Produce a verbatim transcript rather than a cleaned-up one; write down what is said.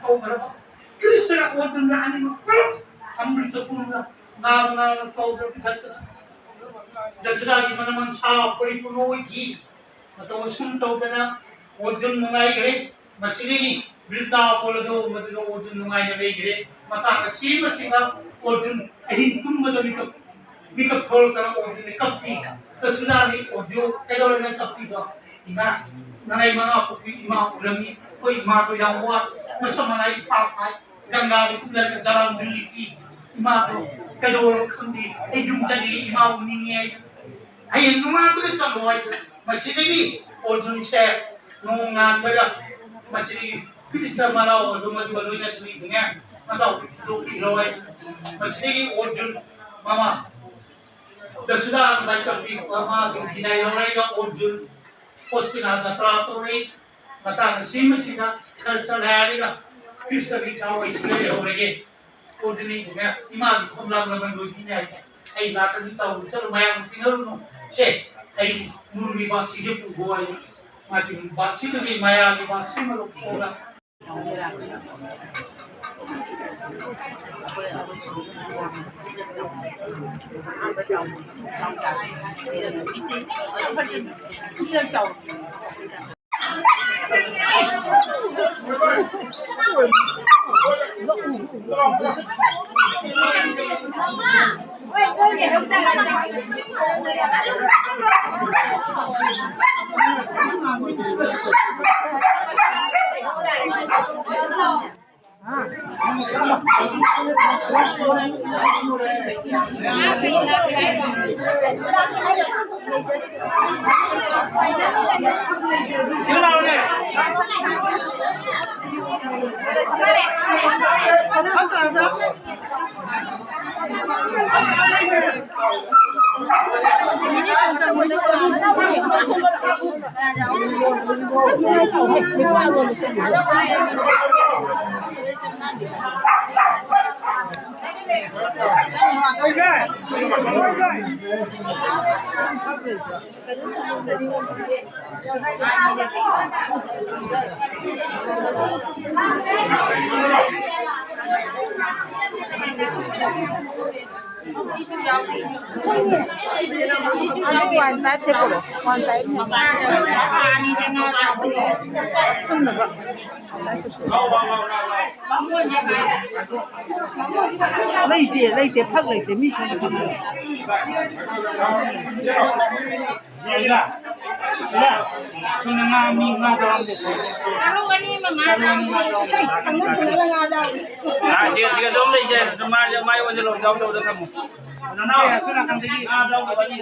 ꯇꯧꯈ꯭ꯔꯕ ꯀ꯭ꯔꯤꯁꯇꯅ ꯑꯣꯔꯖꯨꯟꯒ ꯑꯅꯤꯃꯛ ꯄꯨꯂꯞ ꯑꯃ꯭ꯔꯤꯇ ꯄꯨꯔꯒ ꯉꯥꯡ ꯉꯥꯡꯅ ꯇꯧꯗꯅ ꯄꯤꯊꯛꯇꯅ ꯗꯁꯔꯥꯒꯤ ꯃꯅꯃꯟ ꯁꯥ ꯄꯔꯤꯄꯨꯔꯅ ꯑꯣꯏꯈꯤ꯫ ꯃꯇꯧ ꯑꯁꯨꯝ ꯇꯧꯗꯅ ꯑꯣꯔꯖꯨꯟ ꯅꯨꯡꯉꯥꯏꯈ꯭ꯔꯦ꯫ ꯃꯁꯤꯗꯒꯤ ꯕ꯭ꯔꯤꯇꯥ ꯄꯣꯜ ꯑꯗꯨ ꯃꯗꯨꯗ ꯑꯣꯔꯖꯨꯟ ꯅꯨꯡꯉꯥꯏꯅ ꯂꯩꯈ꯭ꯔꯦ꯫ ꯃꯇꯥꯡ ꯑꯁꯤꯃꯁꯤꯗ ꯑꯣꯔꯖꯨꯟ ꯑꯍꯤꯡ ꯇꯨꯝꯕꯗ ꯃꯤꯀꯞ ꯃꯤꯀꯞ ꯊꯣꯛꯂꯛꯇꯅ ꯑꯣꯔꯖꯨꯟꯅ ꯀꯞꯄꯤ꯫ ꯀꯁꯨꯂꯥꯅꯤ ꯑꯣꯔꯖꯨꯟ ꯀꯩꯗꯧꯔꯦ ꯅꯪ ꯀꯞꯄꯤꯗꯣ? ꯏꯃꯥ, ꯅꯪ ꯑꯩ ꯃꯉꯥ ꯄꯣꯛꯄꯤ ꯏꯃꯥ ꯎꯔꯝꯃꯤ꯫ ꯑꯩꯈꯣꯏ ꯏꯃꯥꯗꯣ ꯌꯥꯝ ꯋꯥ ꯃꯁꯝ ꯃꯅꯥꯏ ꯏꯐꯥ ꯐꯥꯏ꯫ ꯒꯪꯒꯥꯗ ꯀꯨꯝꯂꯒ ꯖꯂꯥꯟ ꯂꯤꯛꯂꯤ꯫ ꯏꯃꯥꯗꯣ ꯀꯩꯗꯧꯔꯕ ꯈꯪꯗꯦ꯫ ꯑꯩ ꯌꯨꯝ ꯆꯠꯅꯤꯡꯉꯦ, ꯏꯃꯥ ꯎꯅꯤꯡꯉꯦ ꯍꯥꯏꯗꯅ꯫ ꯍꯌꯦꯡ ꯅꯣꯡꯉꯥꯟꯕꯒ ꯆꯠꯂꯣ ꯍꯥꯏꯗꯅ꯫ ꯃꯁꯤꯗꯒꯤ ꯑꯣꯔꯖꯨꯟꯁꯦ ꯅꯣꯡꯉꯥꯟꯕꯒ ꯃꯁꯤꯗꯒꯤ ꯀ꯭ꯔꯤꯁꯅ ꯃꯅꯥꯎ ꯑꯗꯨ ꯃꯗꯨꯒ ꯂꯣꯏꯅ ꯂꯤꯕꯅꯦ꯫ ꯃꯇꯥꯎ ꯊꯤꯗꯣꯛꯄꯤꯔꯣꯏ꯫ ꯃꯁꯤꯗꯒꯤ ꯑꯣꯔꯖꯨꯟ ꯃꯃꯥ ꯗꯁꯨꯗꯥ ꯃꯥꯏꯀꯞꯄꯤ ꯃꯃꯥꯒꯤ ꯕꯤꯗꯥꯏ ꯂꯧꯔꯒ ꯑꯣꯔꯖꯨꯟ ꯍꯣꯁꯇꯤꯅꯥ ꯖꯇ꯭ꯔꯥ ꯇꯧꯔꯛꯏ꯫ ꯃꯇꯥꯡ ꯑꯁꯤꯃꯁꯤꯗ ꯈꯔ ꯆꯠꯂꯦ ꯍꯥꯏꯔꯒ ꯀ꯭ꯔꯤꯁꯅꯒꯤ ꯊꯋꯥꯏꯁꯤꯗ ꯂꯩꯍꯧꯔꯒꯦ꯫ ꯑꯣꯔꯖꯨꯟꯅ ꯏꯃꯥꯒꯤ ꯈꯣꯝꯂꯥꯡ ꯂꯃꯟ ꯂꯣꯏꯕꯤꯅꯤ ꯍꯥꯏꯗꯤ ꯑꯩ ꯂꯥꯛꯀꯅꯤ ꯇꯧꯔꯨ ꯆꯠꯂꯨ ꯃꯌꯥꯝ ꯇꯤꯟꯅꯔꯨꯅꯨ꯫ ꯁꯦ ꯑꯩ ꯃꯨꯔꯃꯤ ꯕꯥꯛꯁꯤꯁꯦ ꯄꯨꯈꯣ ꯍꯥꯏ꯫ ꯃꯥꯒꯤ ꯕꯥꯛꯁꯤꯗꯨꯒꯤ ꯃꯌꯥꯒꯤ ꯕꯥꯛꯁꯤꯃ ꯂꯧꯊꯣꯛꯑꯒ ꯑꯗꯨ ꯋꯥꯟ ꯐꯥꯏꯚꯁꯦ ꯄꯨꯔꯛꯑꯣ꯫ One five. ꯂꯩꯇꯦ, ꯂꯩꯇꯦ, ꯐꯛ ꯂꯩꯇꯦ, ꯃꯤ ꯁꯣꯝꯗ ꯐꯝꯃꯦ꯫ ꯁꯤꯅ ꯉꯥ, ꯃꯤ ꯉꯥ ꯆꯥꯔꯝꯗꯦ꯫ ꯇꯔꯨꯛ ꯑꯅꯤ ꯑꯃ ꯉꯥ ꯆꯥꯔꯝꯗꯦ꯫ ꯉꯥ, ꯁꯤꯒ, ꯁꯤꯒ ꯁꯣꯝ ꯂꯩꯁꯦ꯫ ꯑꯗꯨ ꯃꯥ, ꯃꯥꯏ ꯑꯣꯟꯁꯤꯜꯂꯣ, ꯆꯥꯎ ꯆꯥꯎꯗ ꯊꯝꯃꯣ꯫ ꯅꯅꯥꯎ, ꯑꯁꯣꯝ ꯅꯥꯀꯟꯗꯒꯤ ꯉꯥ ꯆꯥꯎꯗ ꯊꯝꯃꯣ꯫